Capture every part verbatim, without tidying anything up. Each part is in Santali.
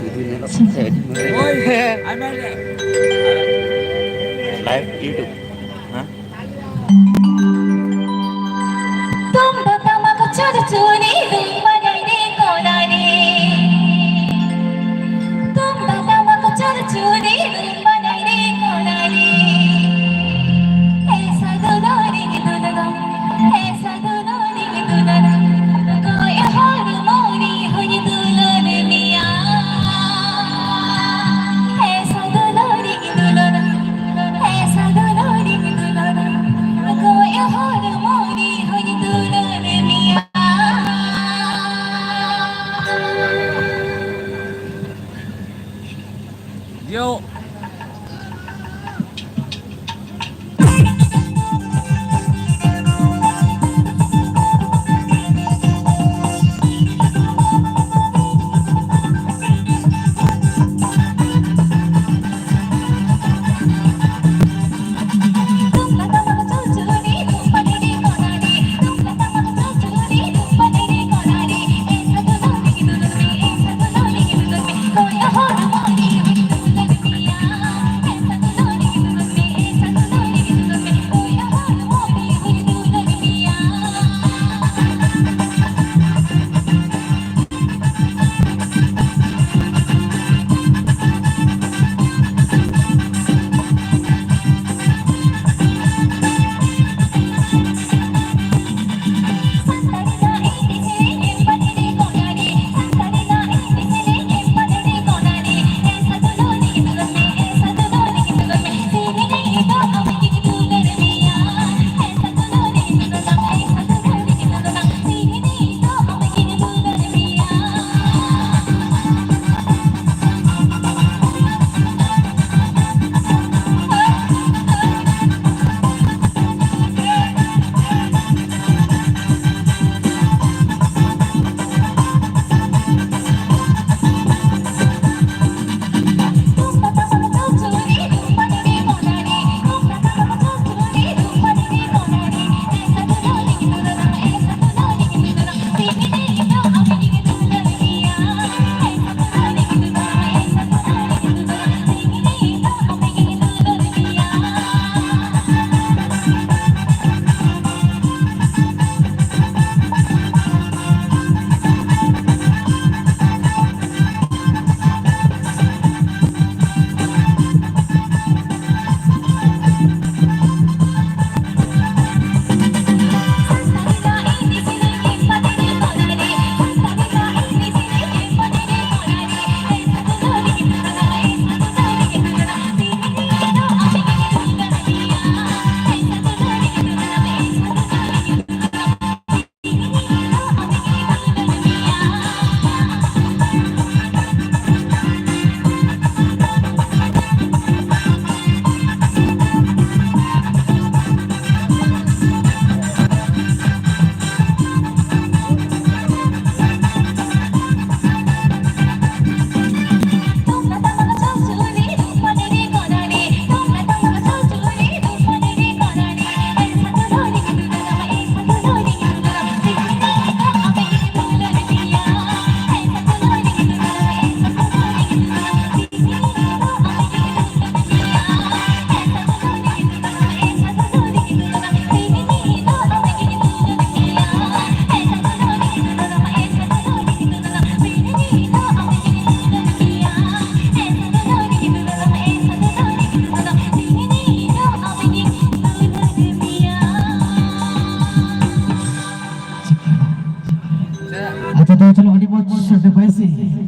ᱡᱩᱫᱤ ᱧᱮᱞᱚᱜ ᱠᱷᱟᱱ ᱟᱹᱰᱤ ᱢᱚᱡᱽ᱾ ᱦᱮᱸ᱾ Live YouTube᱾ ᱦᱮᱸ᱾ ᱛᱩᱢᱫᱟᱜ ᱴᱟᱢᱟᱠ ᱪᱚᱲᱪᱩᱲᱤ ᱨᱩ ᱵᱟᱰᱟᱭ ᱨᱮ ᱠᱚᱲᱟ ᱨᱮ᱾ ᱛᱩᱢᱫᱟᱜ ᱴᱟᱢᱟᱠ ᱪᱚᱲᱪᱩᱲᱤ ᱨᱩ ᱵᱟᱰᱟᱭ ᱨᱮ ᱠᱚᱲᱟ ᱨᱮ᱾ ᱮ ᱥᱟᱫᱚ ᱫᱚ ᱨᱤᱧ ᱫᱩᱞ ᱫᱚ, ᱮ ᱥᱟᱫᱚ ᱫᱚ ᱨᱤᱧ ᱫᱩᱞ ᱫᱚ, ᱜᱚᱡ ᱦᱚᱲᱢᱚ ᱨᱮ ᱦᱚᱧ ᱫᱩᱞᱟᱹᱲ ᱢᱮᱭᱟ᱾ ᱮ ᱥᱟᱫᱚ ᱫᱚ ᱨᱤᱧ ᱫᱩᱞ ᱫᱚ, ᱮ ᱥᱟᱫᱚ ᱫᱚ ᱨᱤᱧ ᱫᱩᱞ ᱫᱚ, ᱜᱚᱡ ᱦᱚᱲᱢᱚ ᱨᱮ ᱦᱚᱧ ᱫᱩᱞᱟᱹᱲ ᱢᱮᱭᱟ᱾ ᱭᱳ᱾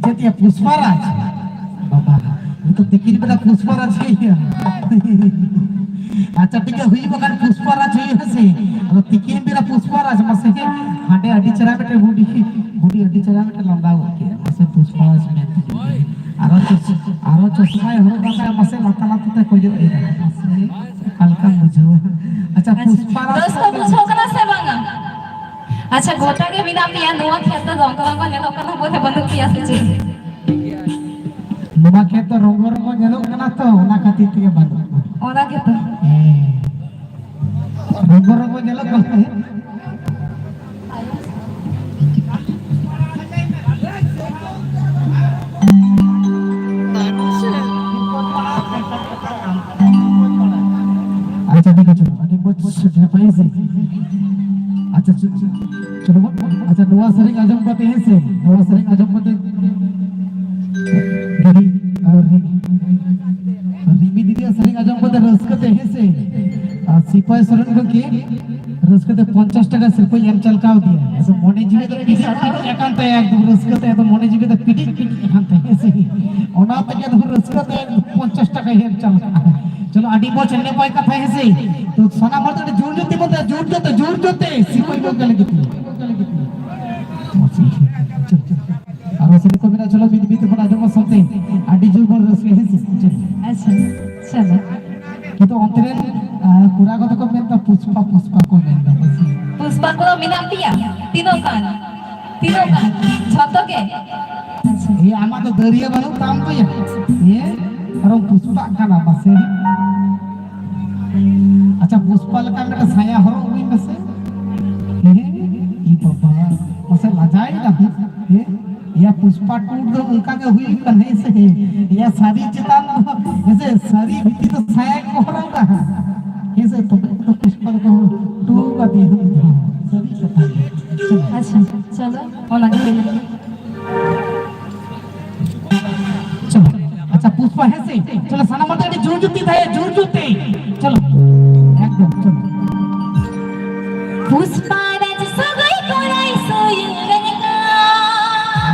ᱪᱮᱫ ᱭᱟ ᱯᱩᱥᱯᱟᱨᱟᱡᱽ? ᱵᱟᱵᱟ, ᱱᱤᱛᱚᱜ ᱛᱤᱠᱤᱱ ᱵᱮᱲᱟ ᱯᱩᱥᱯᱟᱨᱟᱡᱽ ᱦᱩᱭᱩᱜᱼᱟ᱾ ᱟᱪᱪᱷᱟ, ᱴᱷᱤᱠ ᱜᱮᱭᱟ, ᱦᱩᱭᱩᱜ ᱵᱟᱠᱷᱟᱱ ᱯᱩᱥᱯᱟᱨᱟᱡᱽ ᱦᱩᱭᱩᱜᱼᱟ ᱥᱮ᱾ ᱟᱫᱚ ᱛᱤᱠᱤᱱ ᱵᱮᱲᱟ ᱯᱩᱥᱯᱟᱨᱟᱡᱽ, ᱢᱟᱥᱮ, ᱦᱟᱸᱰᱮ ᱟᱹᱰᱤ ᱪᱮᱦᱨᱟ ᱢᱤᱫᱴᱮᱱ ᱵᱩᱰᱷᱤ, ᱵᱩᱰᱷᱤ ᱟᱹᱰᱤ ᱪᱮᱦᱨᱟ ᱢᱤᱫᱴᱮᱱ ᱞᱟᱸᱫᱟ ᱜᱚᱫ ᱠᱮᱫᱼᱟ᱾ ᱢᱟᱥᱮ ᱯᱩᱥᱯᱟᱨᱟᱡᱽ ᱢᱮᱱᱛᱮ᱾ ᱟᱨᱚ ᱪᱚᱥ-, ᱟᱨᱚ ᱪᱚᱥᱢᱟᱭ ᱦᱚᱨᱚᱜ ᱟᱠᱟᱫᱼᱟ, ᱢᱟᱥᱮ ᱞᱟᱛᱟ ᱞᱟᱛᱟ ᱛᱮ ᱠᱚᱭᱚᱜ ᱮᱫᱟ᱾ ᱢᱟᱥᱮ ᱚᱠᱟ ᱞᱮᱠᱟᱢ ᱵᱩᱡᱷᱟᱹᱣᱟ? ᱟᱪᱪᱷᱟ, ᱟᱪᱪᱷᱟ, ᱯᱩᱥᱯᱟᱨᱟᱡᱽ ᱨᱟᱹᱥᱠᱟᱹ ᱵᱩᱡᱷᱟᱹᱣ ᱠᱟᱱᱟ ᱥᱮ ᱵᱟᱝᱟ? ᱟᱪᱪᱷᱟ, ᱜᱚᱴᱟ ᱜᱮ ᱢᱮᱱᱟᱜ ᱯᱮᱭᱟ, ᱱᱚᱣᱟ ᱠᱷᱮᱛ ᱫᱚ ᱫᱚᱝ ᱠᱚ ᱧᱮᱞᱚᱜ ᱠᱟᱱᱟ, ᱵᱚᱞᱮ ᱵᱟᱹᱱᱩᱜ ᱯᱮᱭᱟ ᱥᱮ ᱪᱮᱫ? ᱱᱚᱣᱟ ᱠᱷᱮᱛ ᱫᱚ ᱨᱚᱝᱜᱚ ᱨᱚᱝᱜᱚ ᱧᱮᱞᱚᱜ ᱠᱟᱱᱟ ᱛᱚ, ᱚᱱᱟ ᱠᱷᱟᱹᱛᱤᱨ ᱛᱮᱜᱮ ᱵᱟᱹᱱᱩᱜ ᱠᱚᱣᱟ᱾ ᱚᱱᱟ ᱜᱮᱛᱚ᱾ ᱦᱮᱸ᱾ ᱨᱚᱝᱜᱚ ᱨᱚᱝᱜᱚ ᱧᱮᱞᱚᱜ ᱠᱟᱱᱟ᱾ ᱟᱪᱪᱷᱟ, ᱴᱷᱤᱠ ᱟᱪᱷᱮ, ᱟᱹᱰᱤ ᱢᱚᱡᱽ ᱱᱟᱯᱟᱭ ᱥᱮ᱾ ᱟᱪᱪᱷᱟ, ᱪᱚ-, ᱪᱚ-, ᱪᱚᱞᱚ ᱵᱚᱱ, ᱟᱪᱪᱷᱟ, ᱱᱚᱣᱟ ᱥᱮᱨᱮᱧ ᱟᱸᱡᱚᱢ ᱠᱟᱛᱮ, ᱦᱮᱸ ᱥᱮ, ᱱᱚᱣᱟ ᱥᱮᱨᱮᱧ ᱟᱸᱡᱚᱢ ᱠᱟᱛᱮ, ᱟᱹᱰᱤ, ᱟᱨ ᱨᱤᱢᱤ ᱫᱤᱫᱤᱭᱟᱜ ᱥᱮᱨᱮᱧ ᱟᱸᱡᱚᱢ ᱠᱟᱛᱮ ᱨᱟᱹᱥᱠᱟᱹ ᱛᱮ, ᱦᱮᱸ ᱥᱮ, ᱟᱨ ᱥᱤᱯᱟᱹᱦᱤ ᱥᱚᱨᱮᱱ ᱜᱚᱢᱠᱮ ᱨᱟᱹᱥᱠᱟᱹ ᱛᱮ ᱯᱚᱧᱪᱟᱥ ᱴᱟᱠᱟ ᱥᱤᱨᱯᱟᱹᱧ ᱮᱢ ᱪᱟᱞ ᱠᱟᱣ ᱫᱮᱭᱟ᱾ ᱟᱫᱚ ᱢᱚᱱᱮ ᱡᱤᱣᱤ ᱫᱚ ᱯᱤᱰᱤᱡ ᱯᱤᱰᱤᱡ ᱟᱠᱟᱱ ᱛᱟᱭᱟ, ᱮᱠᱫᱚᱢ ᱨᱟᱹᱥᱠᱟᱹ ᱛᱮ ᱟᱫᱚ ᱢᱚᱱᱮ ᱡᱤᱣᱤ ᱫᱚ ᱯᱤᱰᱤᱡ ᱯᱤᱰᱤᱡ ᱟᱠᱟᱱ ᱛᱟᱭᱟ, ᱦᱮᱸ ᱥᱮ᱾ ᱚᱱᱟ ᱛᱮᱜᱮ ᱟᱫᱚ ᱨᱟᱹᱥᱠᱟᱹ ᱛᱮ ᱮᱠᱫᱚᱢ ᱯᱚᱧᱪᱟᱥ ᱴᱟᱠᱟᱭ ᱮᱢ ᱪᱟᱞ ᱠᱟᱜᱼᱟ᱾ ᱪᱚᱞᱚ, ᱟᱹᱰᱤ ᱢᱚᱡᱽ ᱱᱟᱯᱟᱭ ᱠᱟᱛᱷᱟ, ᱦᱮᱸ ᱥᱮ᱾ ᱛᱚ ᱥᱟᱱᱟᱢ ᱦᱚᱲ ᱫᱚ ᱟᱹᱰᱤ ᱡᱳᱨ ᱡᱳᱨ ᱛᱮ ᱵᱚᱱ, ᱡᱳᱨ ᱡᱳᱨ ᱛᱮ, ᱡᱳᱨ ᱡᱳᱨ ᱛᱮ ᱥᱤᱨᱯᱟᱹᱧ ᱜᱚᱜ ᱞᱟᱹᱜᱤᱫ ᱛᱮ᱾ ᱟᱨᱚ ᱥᱮᱨᱮᱧ ᱠᱚ ᱢᱮᱱᱟᱜᱼᱟ, ᱪᱚᱞᱚ ᱢᱤᱫ ᱢᱤᱫ ᱛᱮᱵᱚᱱ ᱟᱸᱡᱚᱢᱟ ᱥᱟᱶᱛᱮ ᱟᱹᱰᱤ ᱡᱳᱨ ᱵᱚᱱ ᱨᱟᱹᱥᱠᱟᱹᱭᱟ, ᱦᱮᱸ ᱥᱮ? ᱪᱚᱞᱚ᱾ ᱟᱪᱪᱷᱟ, ᱪᱚᱞᱚ᱾ ᱠᱤᱱᱛᱩ ᱚᱱᱛᱮ ᱨᱮᱱ, ᱟᱸ, ᱠᱚᱲᱟ ᱠᱚᱫᱚ ᱠᱚ ᱢᱮᱱᱫᱟ ᱯᱩᱥᱯᱟ, ᱯᱩᱥᱯᱟ ᱠᱚ ᱢᱮᱱᱫᱟ, ᱦᱮᱸ ᱥᱮ? ᱯᱩᱥᱯᱟ ᱠᱚ ᱢᱮᱱᱟᱜ ᱯᱮᱭᱟ? ᱛᱤᱱᱟᱹᱜ ᱜᱟᱱ? ᱛᱤᱱᱟᱹᱜ ᱜᱟᱱ? ᱡᱷᱚᱛᱚ ᱜᱮ? ᱟᱪᱪᱷᱟ᱾ ᱮ, ᱟᱢᱟᱜ ᱫᱚ ᱫᱟᱹᱨᱭᱟᱹ ᱵᱟᱹᱱᱩᱜ ᱛᱟᱢ ᱛᱚᱭᱟ? ᱮ, ᱟᱨᱚᱢ ᱯᱩᱥᱯᱟᱜ ᱠᱟᱱᱟ ᱯᱟᱥᱮ? ᱟᱪᱪᱷᱟ, ᱯᱩᱥᱯᱟ ᱞᱮᱠᱟ ᱢᱤᱫᱴᱟᱝ ᱥᱟᱭᱟ ᱦᱚᱨᱚᱜ ᱟᱹᱜᱩᱭ ᱢᱮᱥᱮ᱾ ᱦᱮᱸ, ᱤ ᱵᱟᱵᱟ, ᱢᱟᱥᱮ ᱞᱟᱡᱟᱭ ᱫᱟ᱾ ᱦᱮᱸ, ᱭᱟ ᱯᱩᱥᱯᱟ ᱴᱩ ᱫᱚ ᱚᱱᱠᱟ ᱜᱮ ᱦᱩᱭ ᱠᱟᱱᱟ, ᱦᱮᱸ ᱥᱮ? ᱭᱟ ᱥᱟᱹᱨᱤ ᱪᱮᱛᱟᱱ ᱫᱚ, ᱦᱮᱸ ᱥᱮ, ᱥᱟᱹᱨᱤ ᱵᱷᱤᱛᱤ ᱫᱚ ᱥᱟᱭᱟ ᱠᱚ ᱦᱚᱨᱚᱜᱟ᱾ ᱦᱮᱸ ᱥᱮ, ᱛᱚᱵᱮ ᱫᱚ ᱯᱩᱥᱯᱟ ᱫᱚ ᱴᱩ ᱠᱟᱫᱮ ᱦᱩᱭ ᱫᱚ᱾ ᱥᱟᱹᱨᱤ ᱠᱟᱛᱷᱟ ᱜᱮ᱾ ᱟᱪᱪᱷᱟ, ᱪᱚᱞᱚ, ᱚᱱᱟ ᱜᱮ ᱦᱩᱭ ᱞᱮᱱ ᱜᱮ᱾ ᱪᱚᱞᱚ, ᱟᱪᱪᱷᱟ, ᱯᱩᱥᱯᱟ, ᱦᱮᱸ ᱥᱮ? ᱪᱚᱞᱚ, ᱥᱟᱱᱟᱢ ᱦᱚᱲ ᱟᱹᱰᱤ ᱡᱳᱨ ᱡᱳᱨ ᱛᱮ ᱫᱟᱭᱟ, ᱡᱳᱨ ᱡᱳᱨ ᱛᱮ᱾ ᱪᱚᱞᱚ, ᱮᱠᱫᱚᱢ, ᱪᱚᱞᱚ᱾ ᱯᱩᱥᱯᱟ ᱨᱟᱡᱽ ᱥᱟᱹᱜᱟᱹᱭ ᱠᱚᱲᱟᱭ ᱥᱩᱭᱩᱝ ᱨᱮᱱ ᱠᱟ᱾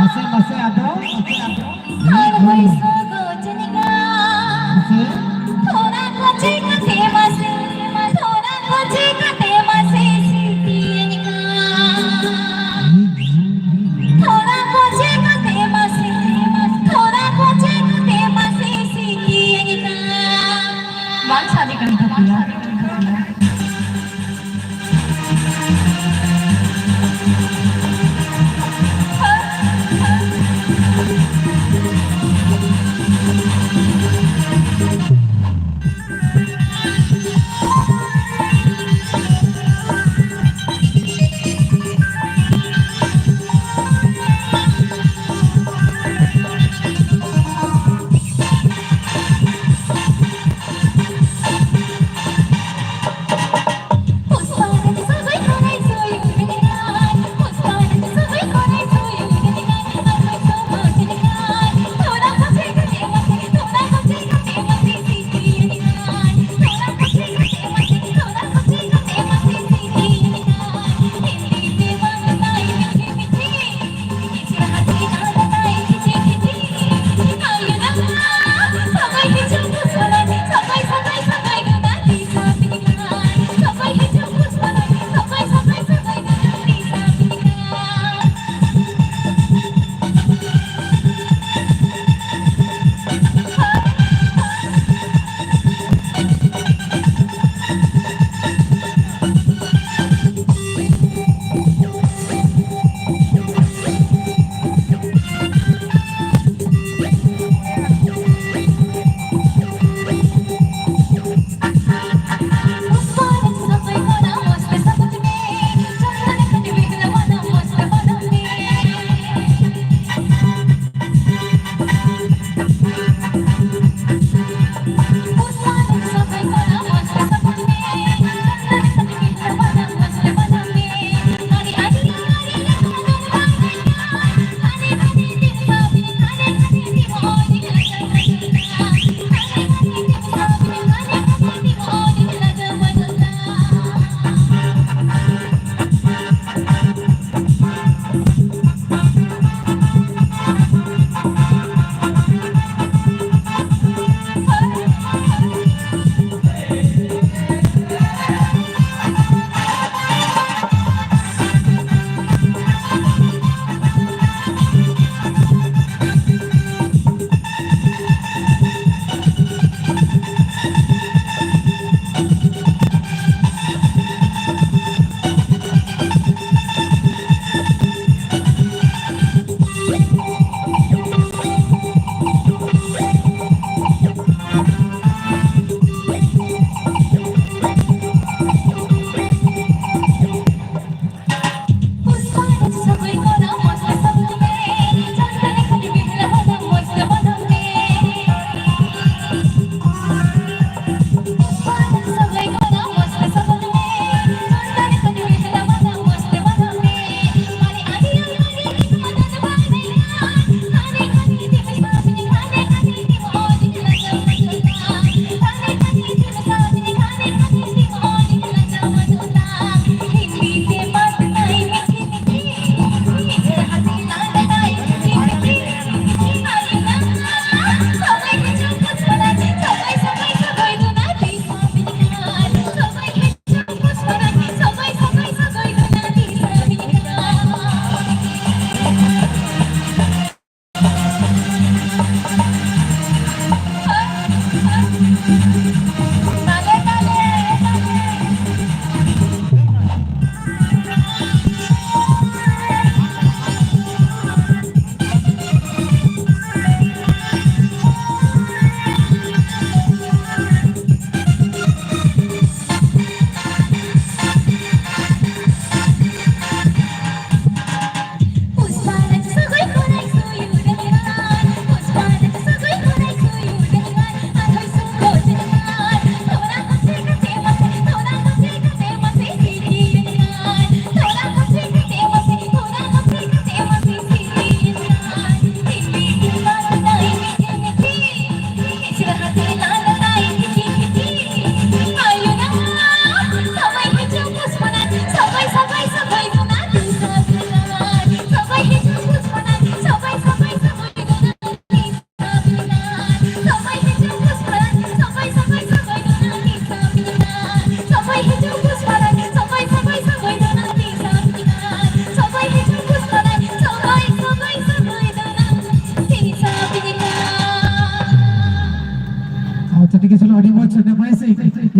ᱟᱪᱪᱷᱟ, ᱴᱷᱤᱠ ᱜᱮᱭᱟ, ᱪᱚᱞᱚ, ᱟᱹᱰᱤ ᱢᱚᱡᱽ, ᱟᱹᱰᱤ ᱢᱚᱡᱽ᱾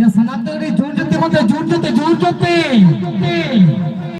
ᱭᱟ, ᱥᱟᱱᱟᱢ ᱛᱮ ᱟᱹᱰᱤ ᱡᱳᱨ ᱡᱳᱨ ᱛᱮ, ᱢᱟᱛᱚ, ᱡᱳᱨ ᱡᱳᱨ ᱛᱮ, ᱡᱳᱨ ᱡᱳᱨ ᱛᱮ᱾